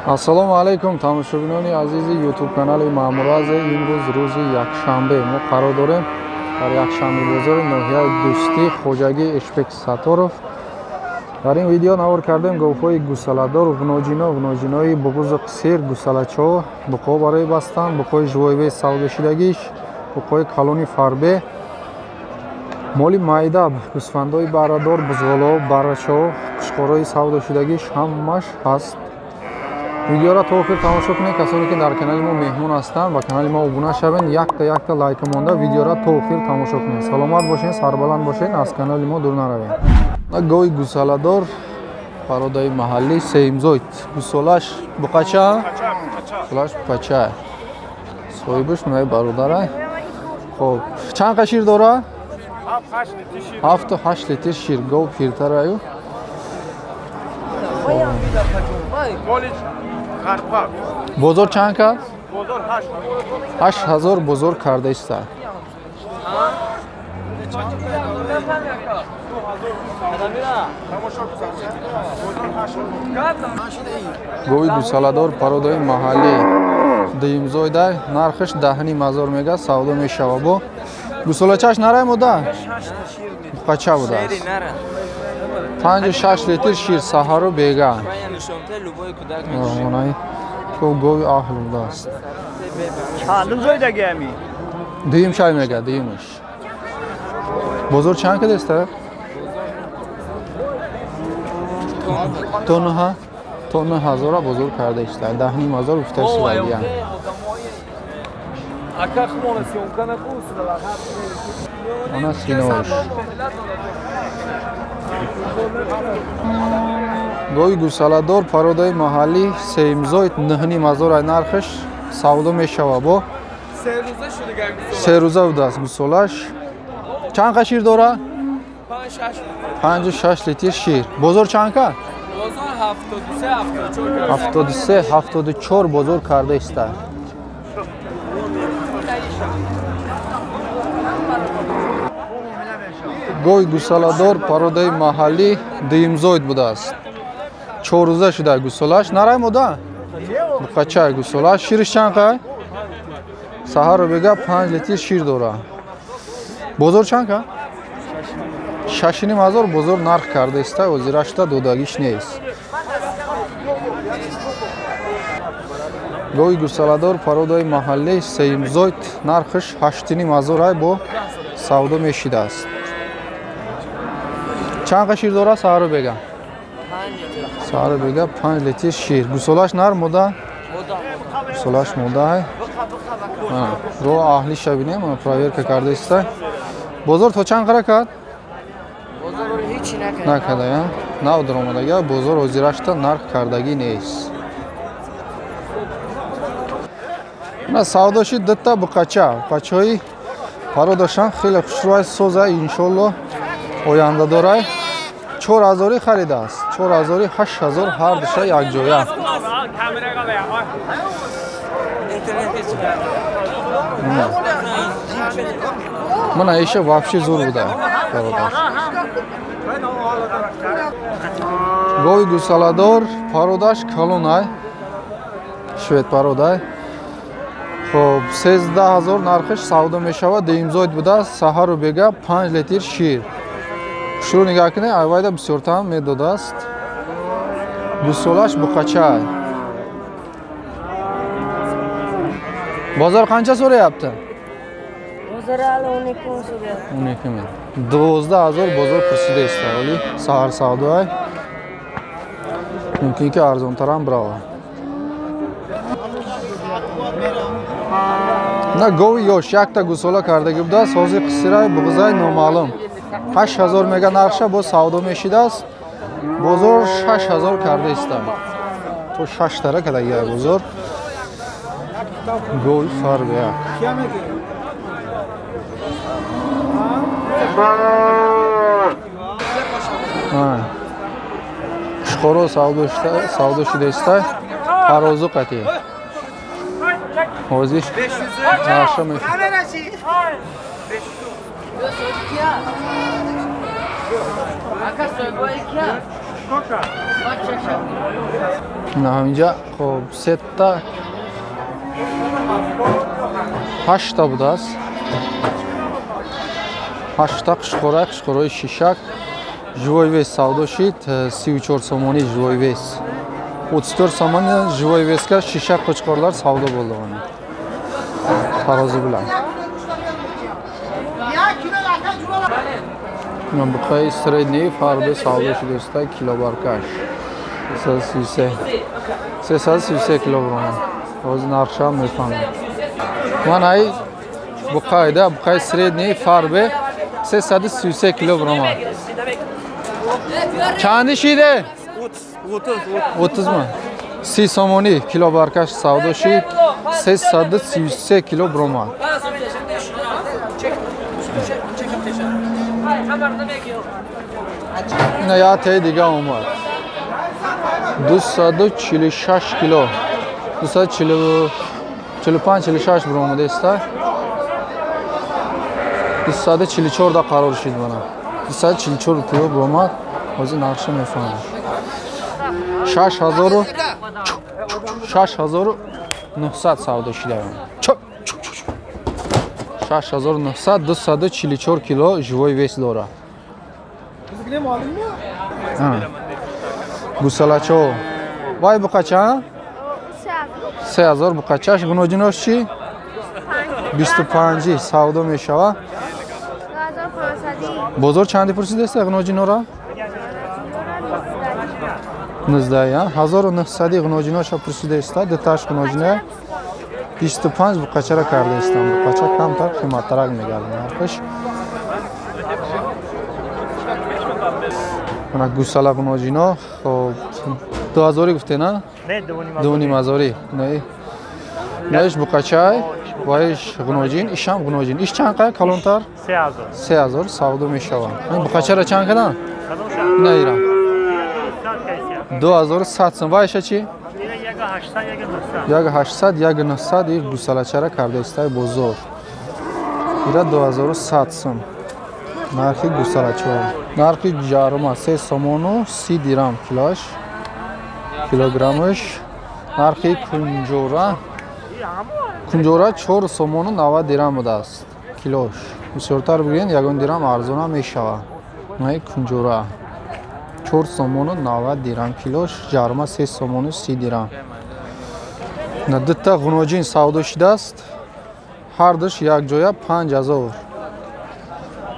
Ассалому алайкум тамошобинони азизи YouTube канали Маъмуразия. Имрӯз рӯзи якшанбе мо қарор дорем дар якшанбе бозори ноҳияи Дӯстӣ, хоҷагии Эшбек Сатторов. Дар ин видео навор кардем говҳои гусаладор, ғуноҷино, ғуноҷинои буғузу қисир, гусалачо, буқо барои бастан, буқои жувойбе савдошидагиш, буқои калони фарбе, моли майда, гӯсфандои баррадор, бузғоло, баррачо, қушқорои савдошидагиш ҳамаш ҳаст. Видеоро то охир тамошо кунед. Касоне ки дар канали мо меҳмон ҳастанд, ба канали мо обуна шавед, якта якта лайка монда видеоро то охир тамошо кунед. Саломат бошед, сарбаланд бошед, аз канали мо дур наравед. Гови гусаладор пародаи маҳаллӣ сеимзойт, гусолаш буқача, гусолаш буқача, соҳибаш мои бародарай. Хоб, чанд қа шир дора? 7-8 литр шир. Гов пиртараю. Бозор чанд кард? 8000 бозор карда иста. Гови гусаладор пародаи маҳаллӣ дуюмзойдай, нархаш 10,500 мега, савдо мешава. Бо гусолачаш нарай мода? Буқача будааст. 5-6 литр шир саҳару бега. Гови аҳл будааст. Дуюм шай мега, дуюмаш. Бозор чанд кадеста? То 9000 бозор карда иста. 10,500 гуфта истодагиян. Она синош. Гови гусаладор пародаи маҳаллӣ сеимзойт 9,500 нархаш, савдо мешава. Бо се рӯза будааст гусолаш. Чанд қа шир дора? 5-6 литр шир. Бозор чанд кард? 73-74 бозор карда иста. Гови гусаладор пародаи маҳаллӣ дуюмзойт будааст. 4 рӯза шуда гусолаш. Нарай мода? Буқачай гусолаш. Шириш чанд қай? Саҳару бега 5 литр шир дора. Бозор чанд кард? 6,500 бозор нарх карда иста, озирашта додагиш нест. Гови гусаладор пародаи маҳаллӣ сеюмзойт нархаш 8,500 ай, бо савдо мешидааст. Чанд қа шир дора саҳару бега? Саҳару бега 5 литр шир. Гусолаш нар мода? Гусолаш мода ай. Ро аҳлиша бинем, проверка карда иста. Бозор то чанд қара кард? Накарда, я? Нав даромадага, бозор ҳозирашта нарх кардагӣ нест. На савдоши дутта буқача, буқачаҳои пародашан хеле хушрӯай, соза, иншолло оянда дорай. 4000 харидааст. 4000 8000 ҳар душа якҷоя. Мана иша вообще зур буда бародар. Гови гусаладор пародаш калонай, швед пародай. Хоб, 13,000 нархаш савдо мешавад. Дуюмзойт будааст, саҳару бега 5 литр шир. Шурӯъ нигаҳ кунед, айвайда бисёртар медодааст. Гусолаш буқачай. Бозор қанча so'rayapti? Бозор ҳали 12 so'rayapti. 12 ming. 12,000 бозор пурсида иста. Оли саҳар савдоай. Мумкин ки арзонтар ҳам бирава. На гови ёш якта гусола кардаги будааст, ҳозир қисирай буғзай номаълум. 8000 мега нархша, боз савдо мешидааст. Бозор 6000 карда иста. То 6 тара кардагиай бозор. Гови фарбеак. Қушқоро савдо шуда иста, тарозу қатӣ. Ҳозир нархша На ҳаминҷа хоб сета ҳаштта будааст. Ҳаштта қушқора, қушқораи шишак. Живой вес савдо шид 34 сомонӣ живой вес. 34 сомонӣ живой весга шишак қучқорлар савдо bo'ldi mana. Tarozi bilan. Mana buqay средний farbi savdo shudasida kilobarkash. 333 kilogram. Hozir narxi ham mefahmim. Mana ay buqayda buqay средний farbi 333 kilogram. Чанди шиде? 30 mı? 30 сомонӣ кило баркаш савдо шид 333 кило бромад. Ина як таи дига омад. 246 кило. 245-46 бромадеста. 244 да қарор шид мана. 244 кило бромад. Ҳозир нақша мефаҳмам. 6900 савдо шидаам. 6900 244 кило живой вес дора. Гусалачо. Вай буқача? 3000 буқачаш. Гуноҷинош чӣ? 25 савдо мешава. Бозор чанди пурсидеста гуноҷинора? 19 1900 гуноҷиноша пурсидаиста, дуташ гуноҷина 25 буқачара кардаистам. Буқача камтар қиматтарак мегардад нархаш. Мана гусала гуноҷино, хоб 2000 гуфте на? Не, 2,5. Не. Наиш буқачай, ваиш гуноҷин, ишам гуноҷин. Иш чанд қай калонтар? 3000. 3000 савдо мешавад. Ин буқачара чанд кадан? На ира. 2100 сом. Вайша чӣ? 1800, 1900 ир гусалачара кардаистай бозор. Ира 2100 сом. Нархи гусалачо. Нархи ҷарума 3 сомону 30 дирам килош. Килограммаш. Нархи кунҷора. Кунҷора 4 сомону 90 дирам будааст килош. Бисёртар бигӯен ягон дирам арзона мешавад. Наи кунҷора. 4 сомону 90 дирам килош, ҷарма 3 сомону 30 дирам. На дута гуноҷин савдо шудааст. Ҳардуш якҷоя 5000.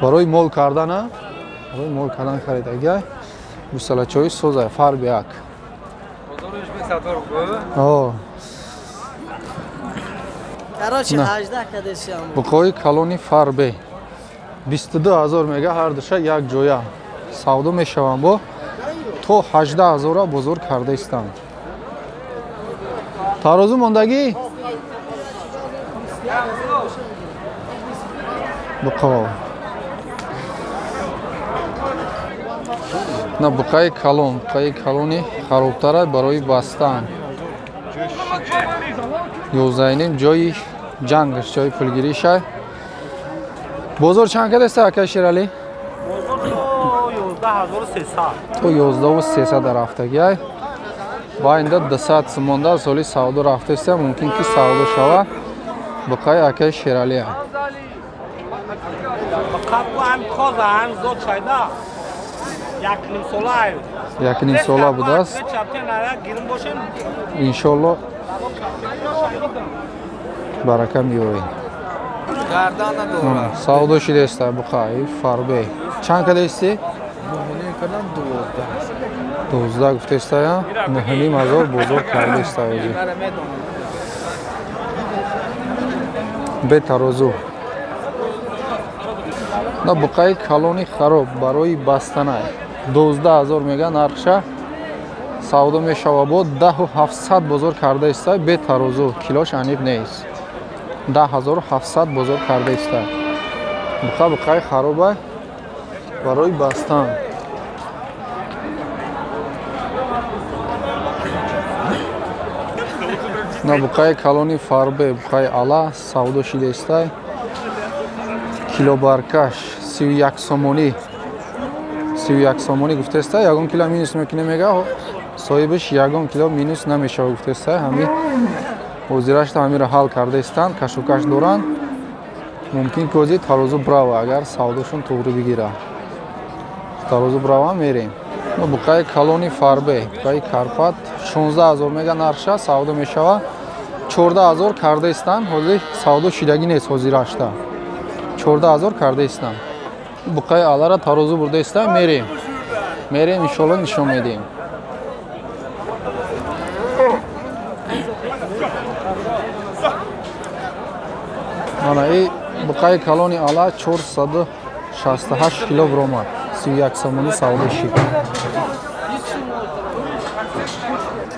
Барои мол кардана, барои мол кардан харидагия. Гусалачои соза фарби як. О. Короче, 18 кадесиам. Буқои калони фарбе. 22000 мега ҳардуша якҷоя савдо мешаванд бо то 18000 бозор карда истанд. Тарозу мондагӣ? Буқо. На буқаи калон, буқаи калони харобтара барои бастан. 11.5 ҷои ҷангаш, ҷои пулгириша. Бозор чанд кадаста акай Шералӣ? 11300. То 11300 рафтагиай. Ва инда 200 сомонда соли савдо рафтаиста, мумкин ки савдо шава. Буқаи акай Шералия. Якним сола будааст. Иншолло барака меёрем. Савдо шидаиста буқаи фарбе. Чанд кадаисти? 12 гуфтаистая, 9,5 бозор кардаиста ҳозир. Бе тарозу. На буқаи калони хароб барои бастанай. 12000 мега нархша савдо мешава бо 10700 бозор кардаиста, бе тарозу, килош аниқ нест. 10700 бозор кардаиста. Буқа буқаи хароба барои бастан. На буқаи калони фарбе, буқаи ала савдо шидаистай. Килобаркаш 31 сомонӣ. 31 сомонӣ гуфтаиста, ягон кило минус мекунем мега Соҳибаш ягон кило минус намешава гуфтеста. Ҳами ҳозирашта ҳамиро ҳал кардаистанд, кашокаш доранд. Мумкин ки ҳозир тарозу брава, агар савдошон туғри бигира. Тарозу брава мерем. Буқаи калони фарбе, буқаи Карпат 16 000 мега нархша, савдо мешава. 14 000 кардаистанд, ҳозир савдо шидагӣ нест ҳозирашта. 14 000 кардаистанд. Буқаи алара тарозу бурдаистанд, мерем. Мерем, иншолло нишон медиҳем. Мана и буқаи калони ала 468 кило биромад. 31 сомонӣ савдо шид.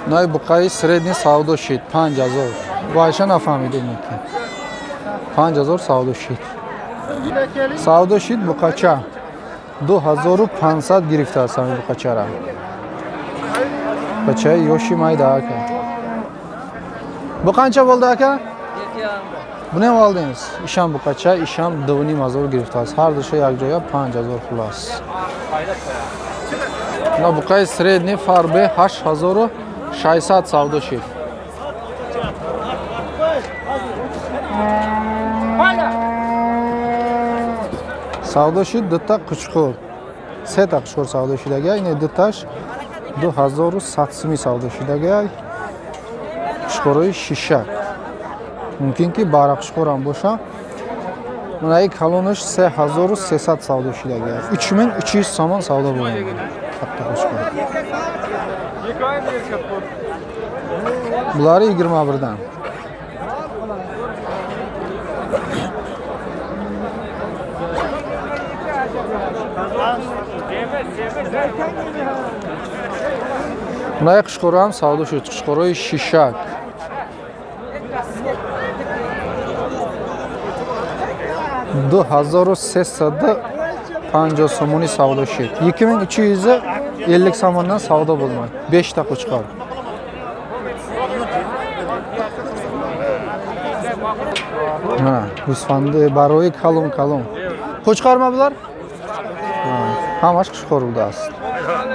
Най буқаи средний савдо шид 5000. Вайша нафаҳмидем ки. 5000 савдо шид. Савдо шид буқача. 2500 гирифтааст ҳамин буқачара. Буқачаи ёши майда ака. Бу қанча болди ака? Бунем олдинgiz. Ишам буқача, ишам 2500 гирифтааст. Ҳар душа якҷоя 5000 хулос. На буқаи средний фарбе 8600 савдо шид. Савдо шид дута қучқур. Сета қучқур савдо шидагай, ин дуташ 2100 сӯми савдо шидагай. Қучқурои шишак. Мумкин ки бараққучқур ҳам боша. Мана ин калонаш 3300 савдо шидагай. 3300 сомон савдо bo'lgan. Katta қучқур. Булари 21-дан. Мана қучқур ҳам савдо шуд. Қучқурои шишак. 2350 сомонӣ савдо шуд. 2250 сомонdan savdo bo'lmadi. 5 ta qo'chqor. Mana g'usfandi барои калон калон. Qo'chqormi bular? Ҳамаш qo'chqor будааст.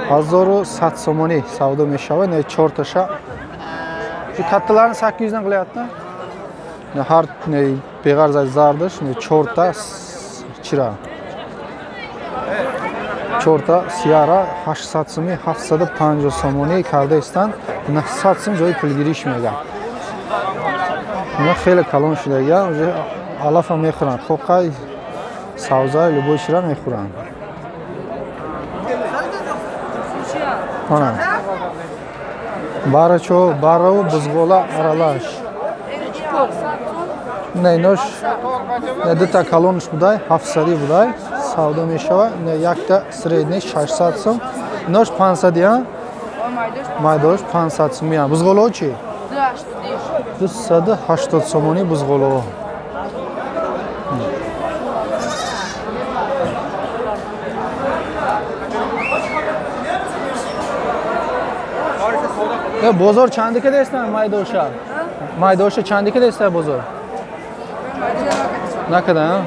1100 сомонӣ савдо мешавад. Не 4 таша. Shu kattalarni 800 dan qilyapti. Har беғарз аз зардаш 4 та чира. 4 та сияра 800 сӯми 750 сомонӣ кардаистанд. 900 сӯм ҷои пулгириш мегӯяд. Ино хеле калон шудагианд, уже алафа мехӯранд, қоқай, савза, любой чира мехӯранд. Ана. Барачо, бараву бузғола аралаш. Не, инош не дута калонш будай, 700 будай, савдо мешавад. Не якта средний 600 сӯм. Инош 500 я? Майдош 500 сӯм я. Бузғолаҳо чӣ? 280 сомонӣ бузғолаҳо. Бозор чанди кадестан майдоша? Майдоша чанди кадеста бозор? Накада,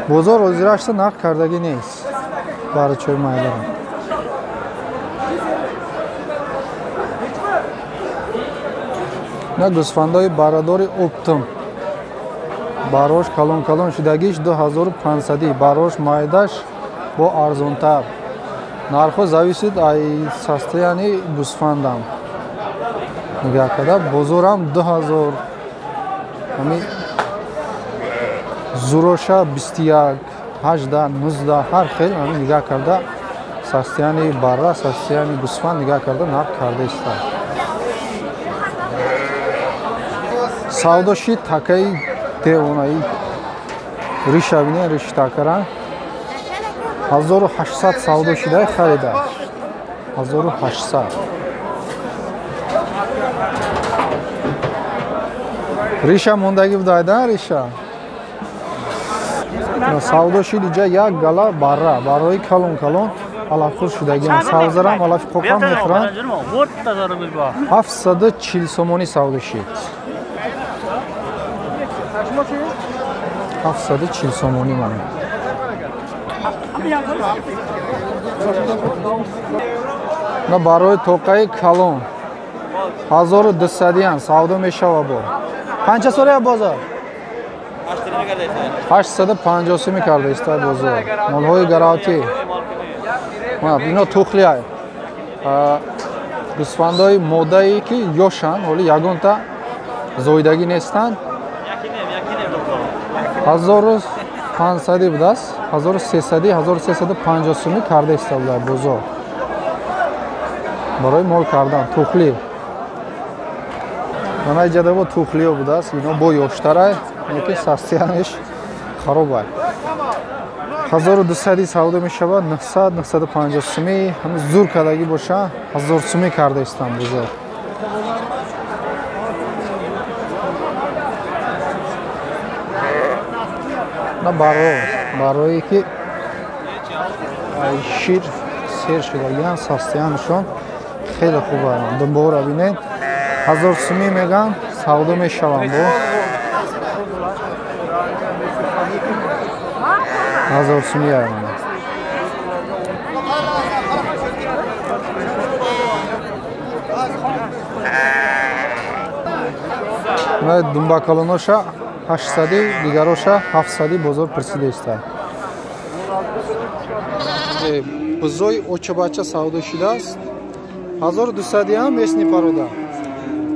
бозор ҳозирашта нарх кардагӣ нест. Барачои майдара. На гӯсфандои барадори оптом. Барош калон калон шудагиш 2500, барош майдаш бо арзонтар. Нархо зависит ай состоянии гӯсфандам. Нигоҳ карда бозорам 2000. Ҳами зуроша 21, 18, 19 ҳар хел ҳами нигоҳ карда состоянии барра, состоянии гӯсфанд нигоҳ карда нарх карда истад. Савдоши такаи девонаи риша бинед, риши такара 1800 савдо шуда харидаш. 1800. Риша мондагӣ будайда риша. Савдо шид иҷа як гала барра, барои калон калон алафхӯр шудагиам. Савзарам алафи қоқам мехӯранд. 740 сомонӣ савдо шид. 740 сомонӣ мана. На барои тоқаи калон 1200 савдо мешава бо. Панча соля бозор? 850 сум карда иста бозор. Молҳои гаравтӣ. Ино тухлиай. Гӯсфандои модае ки ёшанд, ҳоли ягонта зоидагӣ нестанд. 1500 будааст, 1300, 1350 сумӣ карда истода бозор. Барои мол кардан тухли. Мана иҷода бо тухлиё будааст, ино бо ёштарай, лекин састияниш харобай. 1200 савдо мешавад, 900, 950 сумӣ, ҳамин зур кардагӣ боша, 1000 сумӣ карда истам бозор. На барое ки шир сер шудагиан, састиянашон хеле хуб. Думбора бинед, 1000 сумӣ меган, савдо мешаванд бо. 1000 сумӣ аянд. На думбакалоноша 800, дигароша 700 бозор пурсида истад. Бузои очабача савдо шудааст. 1200 ҳам местни парода.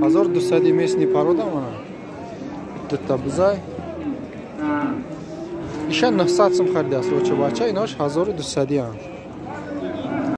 1200 местни парода мана. Дута бузай. Иша 900 сум харидааст очабача, инош 1200 ҳам.